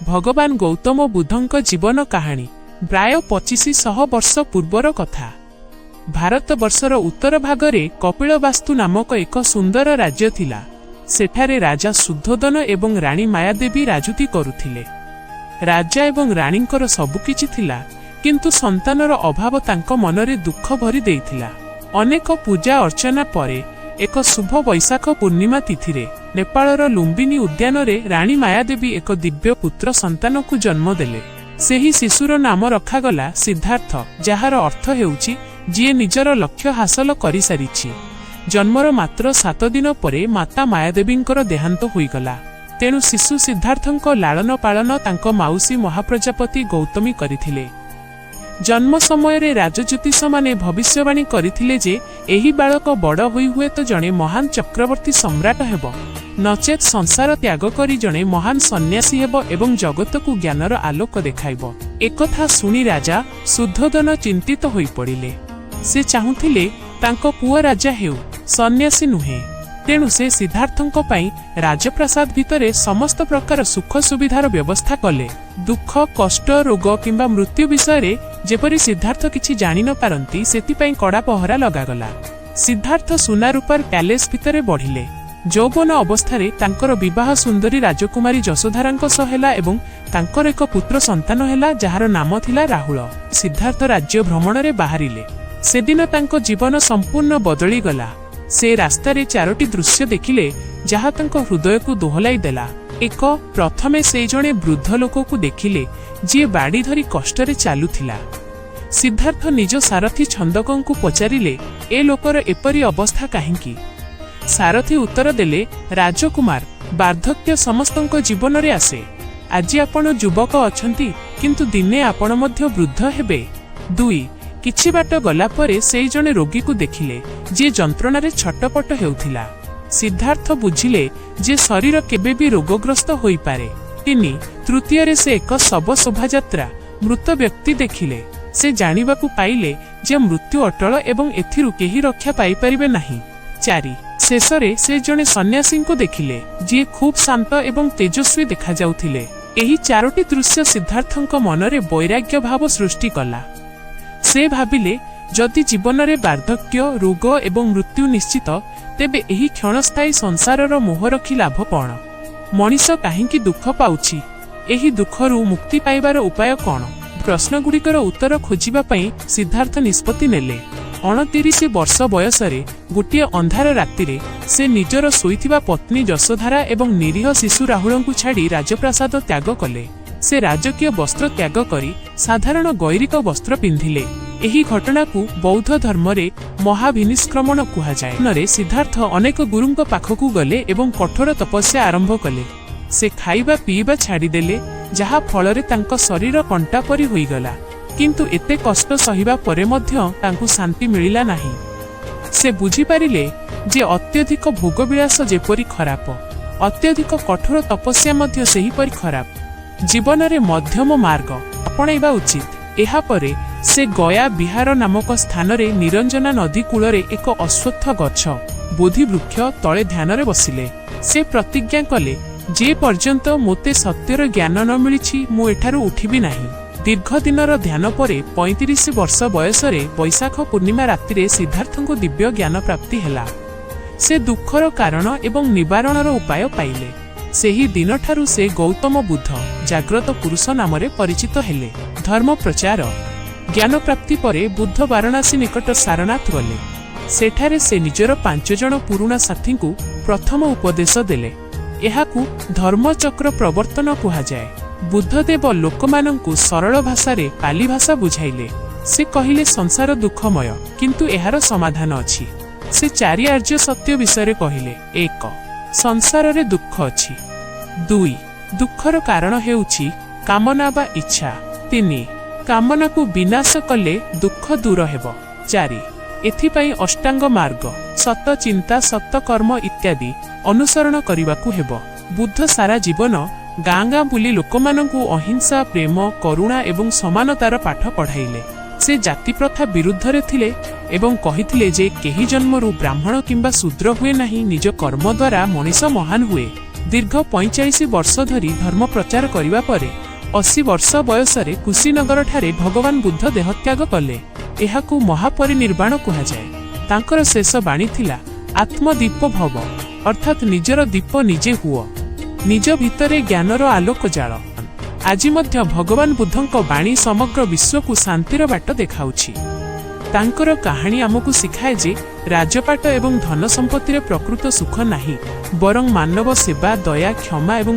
ଭଗବାନ ଗୌତମ ବୁଦ୍ଧଙ୍କ ଜୀବନ କାହାଣୀ। ପ୍ରାୟ 2500 ବର୍ଷ ପୂର୍ବର କଥା। ଭାରତବର୍ଷର ଉତ୍ତର ଭାଗରେ କପିଳବାସ୍ତୁ ନାମକ ଏକ ସୁନ୍ଦର ରାଜ୍ୟ ଥିଲା। ସେଠାରେ ରାଜା ଶୁଦ୍ଧୋଦନ ଏବଂ ରାଣୀ ମାୟାଦେବୀ ରାଜୁତି କରୁଥିଲେ। ରାଜା ଏବଂ ରାଣୀଙ୍କର ସବୁକିଛି ଥିଲା, କିନ୍ତୁ ସନ୍ତାନର ଅଭାବ ତାଙ୍କ ମନରେ ଦୁଃଖ ଭରି ଦେଇଥିଲା। ଅନେକ ପୂଜା ଅର୍ଚ୍ଚନା ପରେ ଏକ ଶୁଭ ବୈଶାଖ ପୂର୍ଣ୍ଣିମା ତିଥିରେ ନେପାଳର ଲୁମ୍ବିନୀ ଉଦ୍ୟାନରେ ରାଣୀ ମାୟାଦେବୀ ଏକ ଦିବ୍ୟ ପୁତ୍ର ସନ୍ତାନକୁ ଜନ୍ମ ଦେଲେ। ସେହି ଶିଶୁର ନାମ ରଖାଗଲା ସିଦ୍ଧାର୍ଥ, ଯାହାର ଅର୍ଥ ହେଉଛି ଯିଏ ନିଜର ଲକ୍ଷ୍ୟ ହାସଲ କରିସାରିଛି। ଜନ୍ମର ମାତ୍ର 7 ଦିନ ପରେ ମାତା ମାୟାଦେବୀଙ୍କର ଦେହାନ୍ତ ହୋଇଗଲା। ତେଣୁ ଶିଶୁ ସିଦ୍ଧାର୍ଥଙ୍କ ଲାଳନ ପାଳନ ତାଙ୍କ ମାଉସୀ ମହାପ୍ରଜାପତି ଗୌତମୀ କରିଥିଲେ। ଜନ୍ମ ସମୟରେ ରାଜଜ୍ୟୋତିଷମାନେ ଭବିଷ୍ୟବାଣୀ କରିଥିଲେ ଯେ ଏହି ବାଳକ ବଡ଼ ହୋଇ ହୁଏତ ଜଣେ ମହାନ ଚକ୍ରବର୍ତ୍ତୀ ସମ୍ରାଟ ହେବ, ନଚେତ୍ ସଂସାର ତ୍ୟାଗ କରି ଜଣେ ମହାନ ସନ୍ନ୍ୟାସୀ ହେବ ଏବଂ ଜଗତକୁ ଜ୍ଞାନର ଆଲୋକ ଦେଖାଇବ। ଏକଥା ଶୁଣି ରାଜା ଶୁଦ୍ଧୋଦନ ଚିନ୍ତିତ ହୋଇପଡ଼ିଲେ। ସେ ଚାହୁଁଥିଲେ ତାଙ୍କ ପୁଅ ରାଜା ହେଉ, ସନ୍ନ୍ୟାସୀ ନୁହେଁ। ତେଣୁ ସେ ସିଦ୍ଧାର୍ଥଙ୍କ ପାଇଁ ରାଜପ୍ରାସାଦ ଭିତରେ ସମସ୍ତ ପ୍ରକାର ସୁଖ ସୁବିଧାର ବ୍ୟବସ୍ଥା କଲେ। ଦୁଃଖ, କଷ୍ଟ, ରୋଗ କିମ୍ବା ମୃତ୍ୟୁ ବିଷୟରେ ଯେପରି ସିଦ୍ଧାର୍ଥ କିଛି ଜାଣି ନ ପାରନ୍ତି, ସେଥିପାଇଁ କଡ଼ା ପହରା ଲଗାଗଲା। ସିଦ୍ଧାର୍ଥ ସୁନାରୂପାର ପ୍ୟାଲେସ୍ ଭିତରେ ବଢ଼ିଲେ। ଯୌବନ ଅବସ୍ଥାରେ ତାଙ୍କର ବିବାହ ସୁନ୍ଦରୀ ରାଜକୁମାରୀ ଯଶୋଧାରାଙ୍କ ସହ ହେଲା ଏବଂ ତାଙ୍କର ଏକ ପୁତ୍ର ସନ୍ତାନ ହେଲା, ଯାହାର ନାମ ଥିଲା ରାହୁଳ। ସିଦ୍ଧାର୍ଥ ରାଜ୍ୟ ଭ୍ରମଣରେ ବାହାରିଲେ। ସେଦିନ ତାଙ୍କ ଜୀବନ ସମ୍ପୂର୍ଣ୍ଣ ବଦଳିଗଲା। ସେ ରାସ୍ତାରେ ଚାରୋଟି ଦୃଶ୍ୟ ଦେଖିଲେ, ଯାହା ତାଙ୍କ ହୃଦୟକୁ ଦୋହଲାଇ ଦେଲା। ଏକ, ପ୍ରଥମେ ସେ ଜଣେ ବୃଦ୍ଧ ଲୋକକୁ ଦେଖିଲେ, ଯିଏ ବାଡ଼ି ଧରି କଷ୍ଟରେ ଚାଲୁଥିଲା। ସିଦ୍ଧାର୍ଥ ନିଜ ସାରଥୀ ଛନ୍ଦକଙ୍କୁ ପଚାରିଲେ, "ଏ ଲୋକର ଏପରି ଅବସ୍ଥା କାହିଁକି?" ସାରଥୀ ଉତ୍ତର ଦେଲେ, "ରାଜକୁମାର, ବାର୍ଦ୍ଧକ୍ୟ ସମସ୍ତଙ୍କ ଜୀବନରେ ଆସେ। ଆଜି ଆପଣ ଯୁବକ ଅଛନ୍ତି, କିନ୍ତୁ ଦିନେ ଆପଣ ମଧ୍ୟ ବୃଦ୍ଧ ହେବେ।" ଦୁଇ, କିଛି ବାଟ ଗଲା ପରେ ସେଇ ଜଣେ ରୋଗୀକୁ ଦେଖିଲେ, ଯିଏ ଯନ୍ତ୍ରଣାରେ ଛଟପଟ ହେଉଥିଲା। ସିଦ୍ଧାର୍ଥ ବୁଝିଲେ ଯେ ଶରୀର କେବେ ବି ରୋଗଗ୍ରସ୍ତ ହୋଇପାରେ। ତିନି, ତୃତୀୟରେ ସେ ଏକ ଶବ ଶୋଭାଯାତ୍ରା, ମୃତ ବ୍ୟକ୍ତି ଦେଖିଲେ। ସେ ଜାଣିବାକୁ ପାଇଲେ ଯେ ମୃତ୍ୟୁ ଅଟଳ ଏବଂ ଏଥିରୁ କେହି ରକ୍ଷା ପାଇପାରିବେ ନାହିଁ। ଚାରି, ଶେଷରେ ସେ ଜଣେ ସନ୍ନ୍ୟାସୀଙ୍କୁ ଦେଖିଲେ, ଯିଏ ଖୁବ୍ ଶାନ୍ତ ଏବଂ ତେଜସ୍ୱୀ ଦେଖାଯାଉଥିଲେ। ଏହି ଚାରୋଟି ଦୃଶ୍ୟ ସିଦ୍ଧାର୍ଥଙ୍କ ମନରେ ବୈରାଗ୍ୟ ଭାବ ସୃଷ୍ଟି କଲା। ସେ ଭାବିଲେ, ଯଦି ଜୀବନରେ ବାର୍ଦ୍ଧକ୍ୟ, ରୋଗ ଏବଂ ମୃତ୍ୟୁ ନିଶ୍ଚିତ, ତେବେ ଏହି କ୍ଷଣସ୍ଥାୟୀ ସଂସାରର ମୋହ ରଖି ଲାଭ କ'ଣ? ମଣିଷ କାହିଁକି ଦୁଃଖ ପାଉଛି? ଏହି ଦୁଃଖରୁ ମୁକ୍ତି ପାଇବାର ଉପାୟ କ'ଣ? ପ୍ରଶ୍ନଗୁଡ଼ିକର ଉତ୍ତର ଖୋଜିବା ପାଇଁ ସିଦ୍ଧାର୍ଥ ନିଷ୍ପତ୍ତି ନେଲେ। 29 ବର୍ଷ ବୟସରେ ଗୋଟିଏ ଅନ୍ଧାର ରାତିରେ ସେ ନିଜର ଶୋଇଥିବା ପତ୍ନୀ ଯଶୋଧାରା ଏବଂ ନିରୀହ ଶିଶୁ ରାହୁଳଙ୍କୁ ଛାଡ଼ି ରାଜପ୍ରାସାଦ ତ୍ୟାଗ କଲେ। ସେ ରାଜକୀୟ ବସ୍ତ୍ର ତ୍ୟାଗ କରି ସାଧାରଣ ଗୈରିକ ବସ୍ତ୍ର ପିନ୍ଧିଲେ। ଏହି ଘଟଣାକୁ ବୌଦ୍ଧ ଧର୍ମରେ ମହାଭିନିଷ୍କ୍ରମଣ କୁହାଯାଏ। ନରେ ସିଦ୍ଧାର୍ଥ ଅନେକ ଗୁରୁଙ୍କ ପାଖକୁ ଗଲେ ଏବଂ କଠୋର ତପସ୍ୟା ଆରମ୍ଭ କଲେ। ସେ ଖାଇବା ପିଇବା ଛାଡ଼ିଦେଲେ, ଯାହା ଫଳରେ ତାଙ୍କ ଶରୀର କଣ୍ଟା ପରି ହୋଇଗଲା। କିନ୍ତୁ ଏତେ କଷ୍ଟ ସହିବା ପରେ ମଧ୍ୟ ତାଙ୍କୁ ଶାନ୍ତି ମିଳିଲା ନାହିଁ। ସେ ବୁଝିପାରିଲେ ଯେ ଅତ୍ୟଧିକ ଭୋଗବିଳାସ ଯେପରି ଖରାପ, ଅତ୍ୟଧିକ କଠୋର ତପସ୍ୟା ମଧ୍ୟ ସେହିପରି ଖରାପ। ଜୀବନରେ ମଧ୍ୟମ ମାର୍ଗ ଆପଣେଇବା ଉଚିତ। ଏହାପରେ ସେ ଗୟା ବିହାର ନାମକ ସ୍ଥାନରେ ନିରଞ୍ଜନା ନଦୀ କୂଳରେ ଏକ ଅଶ୍ୱତ୍ଥ ଗଛ, ବୋଧି ବୃକ୍ଷ ତଳେ ଧ୍ୟାନରେ ବସିଲେ। ସେ ପ୍ରତିଜ୍ଞା କଲେ, "ଯେ ପର୍ଯ୍ୟନ୍ତ ମୋତେ ସତ୍ୟର ଜ୍ଞାନ ନ ମିଳିଛି, ମୁଁ ଏଠାରୁ ଉଠିବି ନାହିଁ।" ଦୀର୍ଘ ଦିନର ଧ୍ୟାନ ପରେ 35 ବର୍ଷ ବୟସରେ ବୈଶାଖ ପୂର୍ଣ୍ଣିମା ରାତିରେ ସିଦ୍ଧାର୍ଥଙ୍କୁ ଦିବ୍ୟ ଜ୍ଞାନ ପ୍ରାପ୍ତି ହେଲା। ସେ ଦୁଃଖର କାରଣ ଏବଂ ନିବାରଣର ଉପାୟ ପାଇଲେ। ସେହି ଦିନଠାରୁ ସେ ଗୌତମ ବୁଦ୍ଧ, ଜାଗ୍ରତ ପୁରୁଷ ନାମରେ ପରିଚିତ ହେଲେ। ଧର୍ମ ପ୍ରଚାର। ଜ୍ଞାନ ପ୍ରାପ୍ତି ପରେ ବୁଦ୍ଧ ବାରାଣାସୀ ନିକଟ ସାରନାଥ ଗଲେ। ସେଠାରେ ସେ ନିଜର ପାଞ୍ଚ ଜଣ ପୁରୁଣା ସାଥୀଙ୍କୁ ପ୍ରଥମ ଉପଦେଶ ଦେଲେ। ଏହାକୁ ଧର୍ମଚକ୍ର ପ୍ରବର୍ତ୍ତନ କୁହାଯାଏ। ବୁଦ୍ଧଦେବ ଲୋକମାନଙ୍କୁ ସରଳ ଭାଷାରେ ପାଲି ଭାଷା ବୁଝାଇଲେ। ସେ କହିଲେ, ସଂସାର ଦୁଃଖମୟ, କିନ୍ତୁ ଏହାର ସମାଧାନ ଅଛି। ସେ ଚାରି ଆର୍ଯ୍ୟ ସତ୍ୟ ବିଷୟରେ କହିଲେ। ଏକ, ସଂସାରରେ ଦୁଃଖ ଅଛି। ଦୁଇ, ଦୁଃଖର କାରଣ ହେଉଛି କାମନା ବା ଇଚ୍ଛା। ତିନି, କାମନାକୁ ବିନାଶ କଲେ ଦୁଃଖ ଦୂର ହେବ। ଚାରି, ଏଥିପାଇଁ ଅଷ୍ଟାଙ୍ଗ ମାର୍ଗ, ସତ ଚିନ୍ତା, ସତ କର୍ମ ଇତ୍ୟାଦି ଅନୁସରଣ କରିବାକୁ ହେବ। ବୁଦ୍ଧ ସାରା ଜୀବନ ଗାଁ ଗାଁ ବୁଲି ଲୋକମାନଙ୍କୁ ଅହିଂସା, ପ୍ରେମ, କରୁଣା ଏବଂ ସମାନତାର ପାଠ ପଢ଼ାଇଲେ। ସେ ଜାତିପ୍ରଥା ବିରୁଦ୍ଧରେ ଥିଲେ ଏବଂ କହିଥିଲେ ଯେ କେହି ଜନ୍ମରୁ ବ୍ରାହ୍ମଣ କିମ୍ବା ଶୂଦ୍ର ହୁଏ ନାହିଁ। ନିଜ କର୍ମ ଦ୍ୱାରା ମଣିଷ ମହାନ ହୁଏ। ଦୀର୍ଘ 45 ବର୍ଷ ଧରି ଧର୍ମ ପ୍ରଚାର କରିବା ପରେ 80 ବର୍ଷ ବୟସରେ କୁଶୀନଗରଠାରେ ଭଗବାନ ବୁଦ୍ଧ ଦେହତ୍ୟାଗ କଲେ। ଏହାକୁ ମହାପରିନିର୍ବାଣ କୁହାଯାଏ। ତାଙ୍କର ଶେଷ ବାଣୀ ଥିଲା ଆତ୍ମଦୀପ ଭବ, ଅର୍ଥାତ୍ ନିଜର ଦୀପ ନିଜେ ହୁଅ, ନିଜ ଭିତରେ ଜ୍ଞାନର ଆଲୋକ ଜାଳ। ଆଜି ମଧ୍ୟ ଭଗବାନ ବୁଦ୍ଧଙ୍କ ବାଣୀ ସମଗ୍ର ବିଶ୍ୱକୁ ଶାନ୍ତିର ବାଟ ଦେଖାଉଛି। ତାଙ୍କର କାହାଣୀ ଆମକୁ ଶିଖାଏ ଯେ ରାଜପାଟ ଏବଂ ଧନ ସମ୍ପତ୍ତିରେ ପ୍ରକୃତ ସୁଖ ନାହିଁ, ବରଂ ମାନବ ସେବା, ଦୟା, କ୍ଷମା ଏବଂ